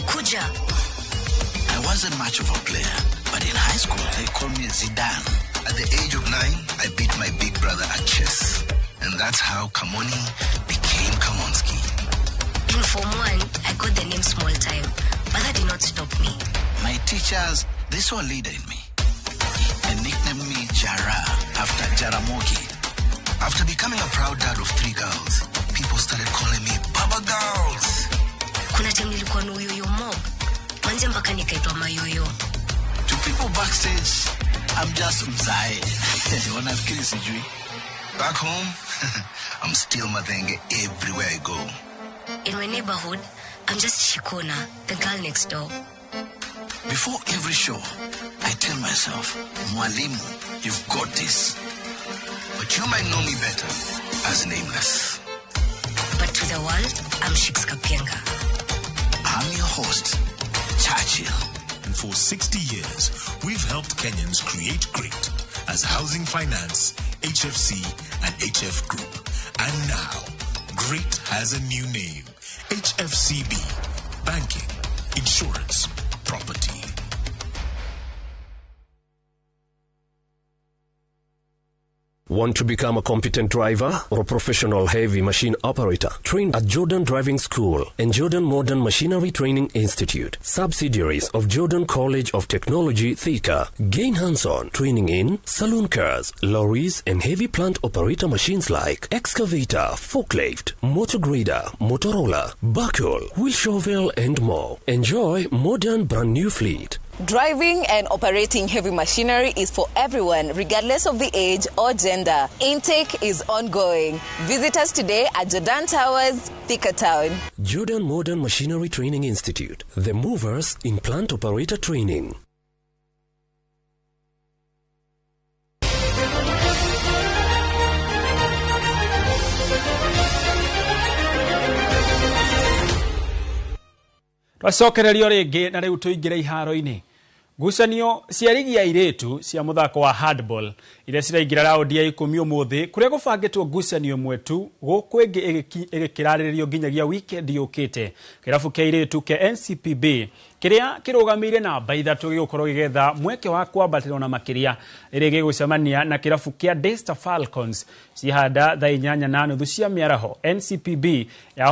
Kuja. I wasn't much of a player, but in high school, they called me Zidane. At the age of 9, I beat my big brother at chess. And that's how Kamoni became Kamonski. In Form 1, I got the name Small Time, but that did not stop me. My teachers, they saw a leader in me. They nicknamed me Jara after Jaramogi. After becoming a proud dad of 3 girls, people started calling me Baba Girls. Kuna time nilikuwa na uyoyo mob. Manze mpaka nikaitwa mayoyo. To people backstage, I'm just mzae. Wanafikiri sijui. Back home, I'm still Mathenge everywhere I go. In my neighborhood, I'm just Shikona, the girl next door. Before every show, I tell myself, Mwalimu, you've got this. But you might know me better as Nameless. But to the world, I'm Shiks Kapienga. I'm your host, Churchill. And for 60 years, we've helped Kenyans create great as Housing Finance, HFC, and HF Group. And now, Great has a new name, HFCB, Banking, Insurance, Property. Want to become a competent driver or a professional heavy machine operator? Train at Jordan Driving School and Jordan Modern Machinery Training Institute, subsidiaries of Jordan College of Technology, Thika. Gain hands-on training in saloon cars, lorries, and heavy plant operator machines like excavator, forklift, motor grader, Motorola, buckle, wheel shovel, and more. Enjoy modern brand new fleet. Driving and operating heavy machinery is for everyone, regardless of the age or gender. Intake is ongoing. Visit us today at Jordan Towers, Thika Town. Jordan Modern Machinery Training Institute, the movers in plant operator training. Twacokererio rĩngĩ na rĩu tũingĩre iharo-inĩ. Ngucanio cia rigi ya airĩtu cia mũthako wa handball iria ciraingĩra raundi ya 10 ũmũthĩ kũrĩa gũbangĩtwo ngucanio ĩmwe tu gũkũ ĩngĩ ĩgĩkĩrarĩrĩrio nginyagia weekend yũkĩte. Kĩrabu kĩa airĩtu kĩa NCPB kĩrĩa kĩrũgamĩire namba 3 gĩgũkorwo gĩgetha mweke wa kwambatĩrwo na makĩria rĩrĩa gĩgũcemania na kĩrabu kĩa Daystar Falcons cihanda thaa 8:30 cia mĩaraho. NCPB ya